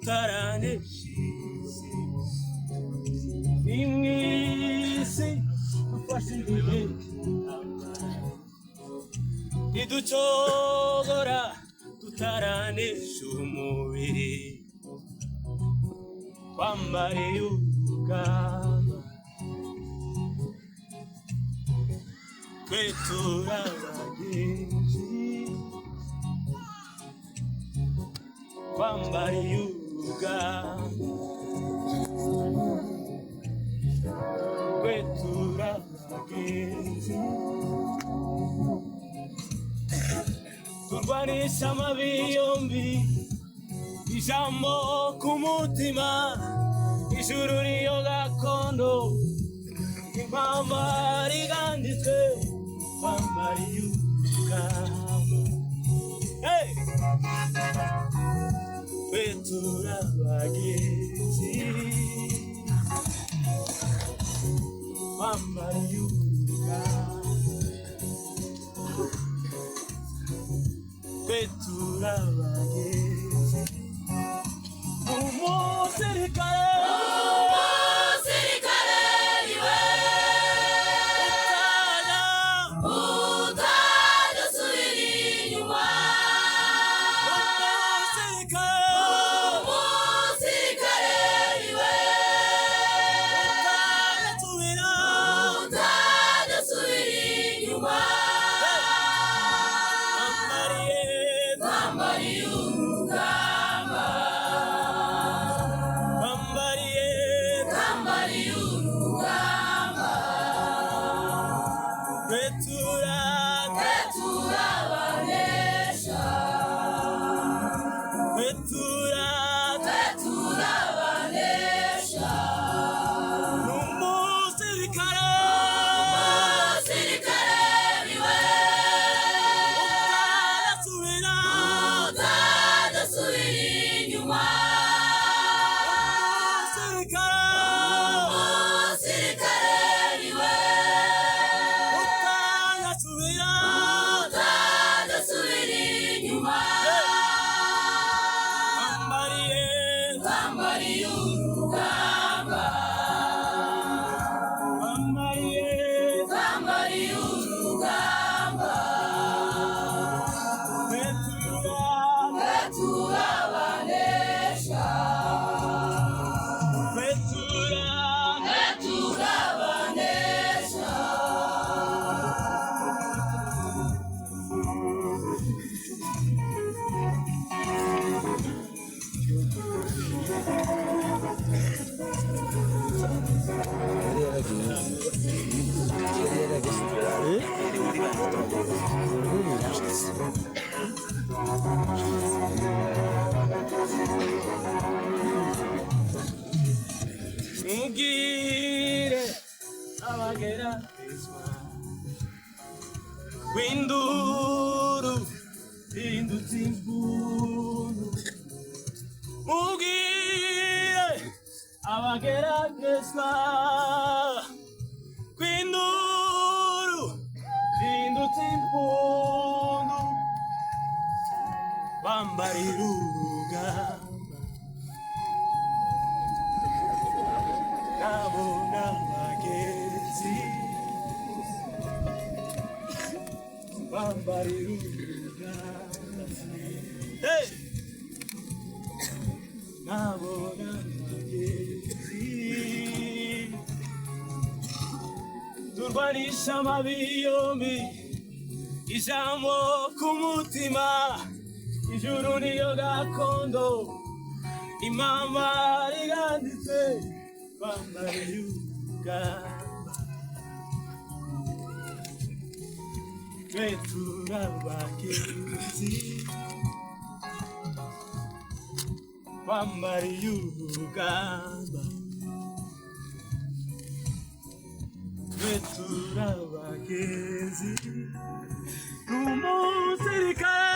Tutaranesha ni mw'isi dufashe igihe, ntiducogora tutaranesha umubiri. Twambariye urugamba, twe turabagenzi. Twambariye urugamba, twe turabagenzi. Turwanisha amabi yombi, ijambo ku mutima, ijuru niyo gakondo, impamba riganditswe. Twambariye urugamba. Hey! Twe turabagenzi. Twambariye urugamba, twe turabagenzi. Umusirikare, Umusirikare niwe utajya utajya asubira inyuma. Umusirikare, Umusirikare niwe utajya asubira, utajya asubira inyuma. Twambariye, Twambariye urugamba, twambariye, twambariye urugamba, twe tura, twe turabanesha, twe tura, twe turabanesha. Umusirikare, Umusirikare niwe utajya asubira, utajya asubira inyuma. Umusirikare, Umusirikare niwe utajya asubira, utajya asubira inyuma. Twambariye, Twambariye urugamba, twambariye, twambariye urugamba, twe tura, twe turabanesha, twe tura, twe turabanesha. Mubwire abageragezwa w'induru zihindutse impundu, mubwire abageragezwa kw'induru zihindutse impundu, bambarira urugamba, nabo n'abagenzi. Bambarira urugamba. Hey! Nabo n'abagenzi. Turwanisha amabi yombi, ijambo ku mutima, ijuru niyo gakondo, impamba riganditse. Bambariye urugamba, twe turabagenzi. Twambariye urugamba, twe turabagenzi. Umusirikare.